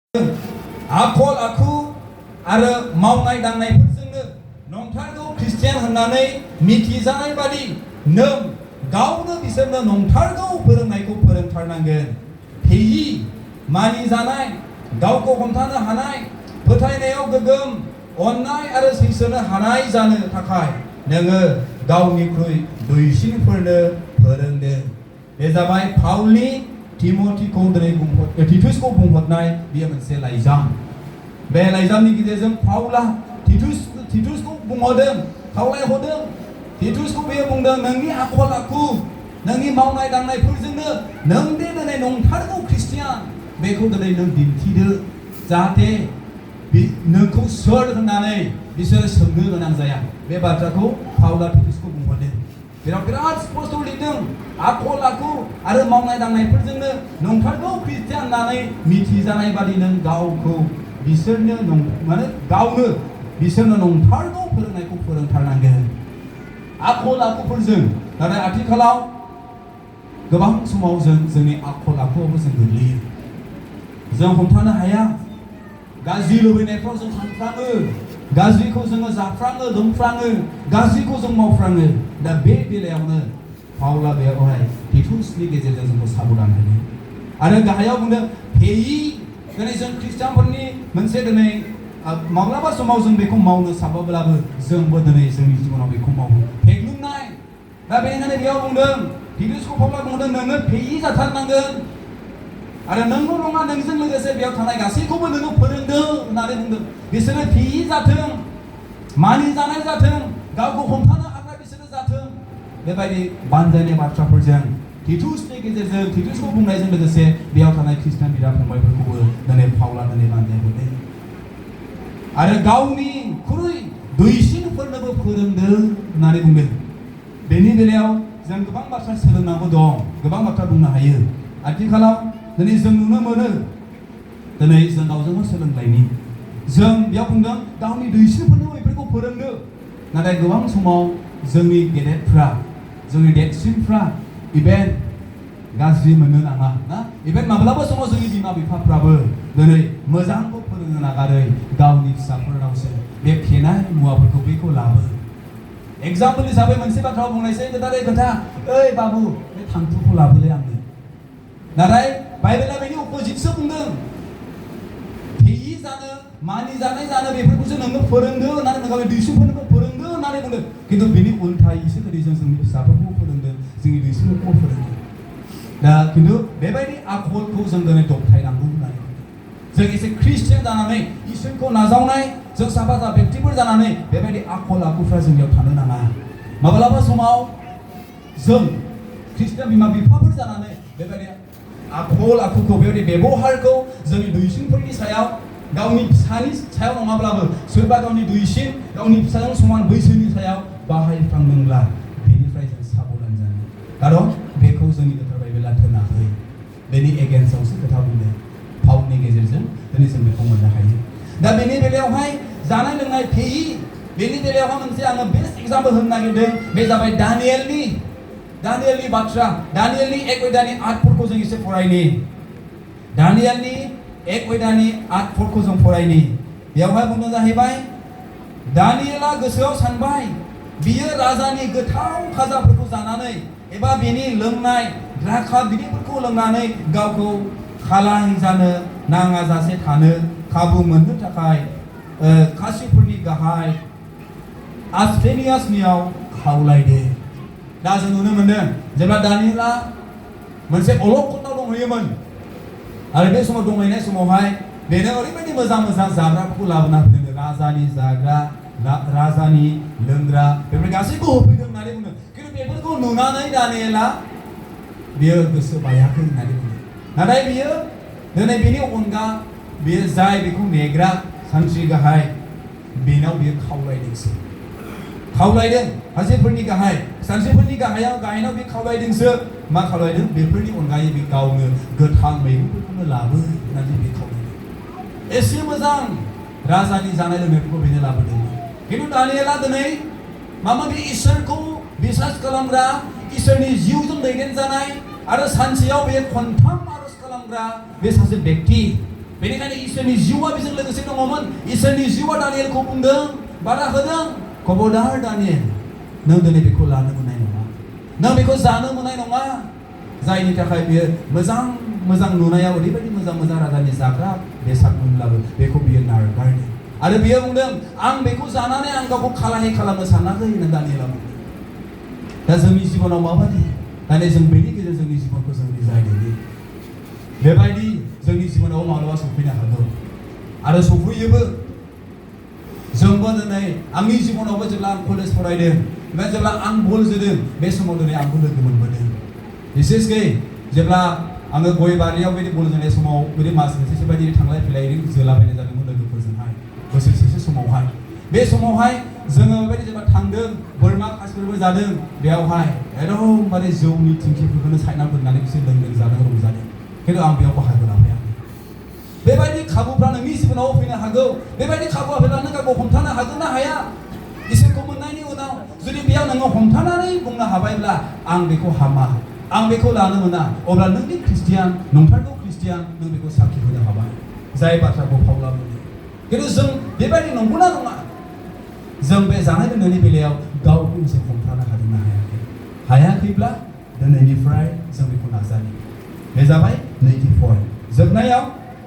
आखल आखु आरो मावनाय दांनायफोरजोंनो नंथारगौ ख्रिस्टियान होननानै मिथिजानाय बादि नों गावनो बिसोरनो नंथारगौ फोरोंनायखौ फोरोंथारनांगोन। फेयि मानिजानाय गावखौ हमथानो हानाय फोथायनायाव गोगोम अननाय आरो सैसोनो हानाय जानो थाखाय नोङो गावनिख्रुइ दुइसिनफोरनो फोरोंदो। बे जाबाय पाउलनि तिम'थिखौ तितुसखौ बुंहरनाय बेयो मोनसे लाइजाम। बे लाइजामनि गेजेरजों पाउला तितुसखौ बुंहरदों, खावलायहरदों। तितुसखौ बेयो बुंदों, नोंनि आखल आखु नोंनि मावनाय दांनायफोरजोंनो नों दे दिनै नंथारगौ ख्रिस्टियान बेखौ दिनै नों दिन्थिदो, जाहाथे नोंखौ सोर होननानै बिसोर सोंनो गोनां जाया। बे बाथ्राखौ पाउला तितुसखौ बुंहरदों। बेयाव बिराद स्पष्ट लिरदों, आखल आखु आरो मावनाय दांनायफोरजोंनो नंथारगौ ख्रिस्टियान होननानै मिथिजानाय बादि नों गावखौ बिसोरनो गावनो बिसोरनो नंथारगौ फोरोंनायखौ फोरोंथारनांगोन। आखल आखुफोरजों नाथाय आथिखालाव गोबां समाव जोंनि आखल आखुआवबो जों गोग्लैयो। जों हमथानो हाया। गाज्रि लुबैनायफ्राव जों सानफ्राङो, गाज्रिखौ जोङो जाफ्राङो, लोंफ्राङो, गाज्रिखौ जों मावफ्राङो। दा बे बेलायावनो पाउला बेवहाय तितुसनि गेजेरजों जोंखौ साबधान होयो आरो गाहायाव बुंदों फेयि। दिनै जों ख्रिस्टियानफोरनि मोनसे दिनै माब्लाबा समाव जों बेखौ मावनो सानोब्लाबो जोंबो दिनै जोंनि जिबनाव बेखौ मावो, फेग्लुंनाय। दा बेनिखायनो बेयाव बुंदों, तितुसखौ पाउला बुंदों, नोङो फेयि जाथारनांगोन आरो नोंल' नङा, नोंजों लोगोसे बेयाव थानाय गासैखौबो नोङो फोरोंदों होननानै बुंदों। बिसोरो फेयि जाथों, मानिजानाय जाथों, गावखौ हमथानो हाग्रा बिसोरो जाथों। बेबायदि बानजायनाय बाथ्राफोरजों तितुसनि गेजेरजों तितुसखौ बुंनायजों लोगोसे बेयाव थानाय ख्रिस्टियान बिदा फंबायफोरखौबो दिनै पाउला दिनै बानजायहरदों आरो गावनिख्रुइ दुइसिनफोरनोबो फोरोंदों होननानै बुंदों। बेनि बेलायाव जों गोबां बाथ्रा सोलोंनांगौ दं, गोबां बाथ्रा बुंनो हायो। आथिखालाव दिनै जों नुनो मोनो, दिनै जों गावजों गाव सोलोंलायनि जों बेयाव बुंदों गावनि दुइसिनफोरनो बेफोरखौ फोरोंदो। नाथाय गोबां समाव जोंनि गेदेरफ्रा, जोंनि देरसिनफ्रा इभेन गाज्रि मोननो नाङा ना, इभेन माब्लाबा समाव जोंनि बिमा बिफाफ्राबो दिनै मोजांखौ फोरोंनो नागारै गावनि फिसाफोरनावसो बे फेनाय मुवाफोरखौ बेखौ लाबो। एग्जाम्पल हिसाबै मोनसे बाथ्रा बुंनायसै, खोथा ओइ बाबु बे थांखुखौ लाबोलै आंनो। नाथाय बाइबेला बेनि अपोजिटसो बुंदों, फेयि जानो, मानिजानाय जानो बेफोरखौसो नोंनो फोरोंदो होननानै गावनि दुइसिनफोरनोबो फोरोंदो होननानै बुंदों। खिन्थु बेनि उल्थायैसो दिनै जों जोंनि फिसाफोरखौ फोरोंदों, जोंनि दुइसिनफोरखौ फोरोंदों। दा खिन्थु बेबायदि आखलखौ जों दिनै दबथायनांगौ होननानै जों एसे ख्रिस्टियान जानानै इसोरखौ नाजावनाय जों साफा साफा व्यक्तिफोर जानानै बेबायदि आखल आखुफ्रा जोंनियाव थानो नाङा। माब्लाबा समाव जों ख्रिस्टियान बिमा बिफाफोर जानानै बेबायदि आखल आखुखौ, बेबायदि बेबहारखौ जोंनि दुइसिनफोरनि सायाव, गावनि फिसानि सायाव नङाब्लाबो सोरबा गावनि दुइसिन, गावनि फिसाजों समान बैसोनि सायाव बाहायफ्लांदोंब्ला बेनिफ्राय जों साबधान जानो। खारन बेखौ जोंनि गोथार बाइबेला थोनाखै, बेनि एगेन्स्टआवसो खोथा बुंदों। पाउलनि गेजेरजों दिनै जों बेखौ मोननो हायो। दा बेनि बेलायावहाय जानाय लोंनाय फेयि, बेनि बेलायावहाय मोनसे आङो बेस्ट एग्जाम्पल होनो नागिरदों। बे जाबाय दानियेलनि बाथ्रा। दानियेलनि 1 अध्यायनि 8 जों एसे फरायनि। दानियेलनि 1 अध्यायनि 8 जों फरायनि। बेयावहाय बुंनो जाहैबाय, दानियेला गोसोआव सानबाय, बियो राजानि गोथाव खाजाफोरखौ जानानै एबा बेनि लोंनाय द्राक्षा बिदैफोरखौ लोंनानै गावखौ खालाय जानो नाङा जासे थानो खाबु मोननो थाखाय कासिफोरनि गाहाय आस्टेनियासनियाव खावलायदो। दा जों नुनो मोनदों, जेब्ला दानियेला मोनसे अलखदाव दंहैयोमोन आरो बे समाव दंहैनाय समावहाय बेनो ओरैबायदि मोजां मोजां जाग्राफोरखौ लाबोना होदों। राजानि जाग्रा, राजानि लोंग्रा, बेफोर गासैबो होफैदों होननानै बुंदों। खिन्थु बेफोरखौ नुनानै दानियेला बियो गोसो बायाखै होननानै बुंदों। नाथाय बियो दिनै बेनि अनगा बियो जाय बेखौ नेग्रा सानथ्रि गाहाय, बेनाव बियो खावलायदोंसो। खावलायदों सानथ्रिफोरनि गाहायाव बे खावलायदोंसो। मा खावलायदों? बेफोरनि अनगायै बे गावनो गोथां मैगंफोरखौनो लाबो होननानै बे खावलायदों। एसे मोजां राजानि जानाय लोंनायफोरखौ बेनो लाबोदों। खिन्थु दानियेला दिनै बे इसोरखौ बिसास खालामग्रा, इसोरनि जिउजों दैदेनजानाय आरो सानसेयाव बे खनथाम आरज खालामग्रा बे सासे व्यक्ति। बेनिखायनो इसोरनि जिउआ बेजों लोगोसे दङमोन इसोरनि जिउआ दानियेलखौ बुंदों बादा होदों खबरदार दानियेल नों दिनै बेखौ लानो मोननाय नङा नों बेखौ जानो मोननाय नङा जायनि थाखाय बियो मोजां मोजां नुनायाव ओरैबायदि मोजां मोजां राजानि जाग्रा बेसाद मोनब्लाबो बेखौ बियो नागारदों आरो बियो बुंदों आं बेखौ जानानै आं गावखौ खालाहे खालामनो सानाखै होननानै दानियेला बुंदों दा जोंनि जिबनाव माबायदि दानि जों बेनि गेजेरजों जोंनि जिबनखौ जों रिजायनायनि बेबायदि जोंनि जिबनाव माब्लाबा सफैनो हागौ आरो सफैयोबो जोंबो दिनै आंनि जिबनावबो जेब्ला आं कलेज फरायदों एबा जेब्ला आं बल जोदों बे समाव दिनै आंबो लोगो मोनबोदों बिसेसकै जेब्ला आङो गय बारियाव बिदि बल जोनाय समाव बिदि मास मोनसेसो बायदि थांलाय फैलाय जोलाबायनाय जादोंमोन लोगोफोरजोंहाय बोसोरसेसो समावहाय बे समावहाय जोङो बेबायदि जेब्ला थांदों बोरमा खासिफोरबो जादों बेयावहाय एकदमबारे जौनि थिंखिफोरखौनो साइना दोननानै बिसोर लोंदों जादों रंजादों खिन्थु आं बेयाव बाहागो लाफायाखै बेबायदि खाबुफ्रा नोंनि जिबनाव फैनो हागौ बेबायदि खाबुआ फैब्ला नों गावखौ हमथानो हागोन ना हाया इसोरखौ मोननायनि उनाव जुदि बेयाव नोङो हमथानानै बुंनो हाबायब्ला आं बेखौ हामा आं बेखौ लानो मोना अब्ला नोंनि ख्रिस्टियान नंथारगौ ख्रिस्टियान नों बेखौ साखि होनो हाबाय जाय बाथ्राखौ पाउला बुंदों खिन्थु जों बेबायदि नंगौना नङा जों बे जानाय लोंनायनि बेलायाव गावखौ जों हमथानो हादोंना हायाखै हायाखैब्ला दिनैनिफ्राय जों बेखौ नाजानि बे जाबाय नैथि पइन्ट जोबनायाव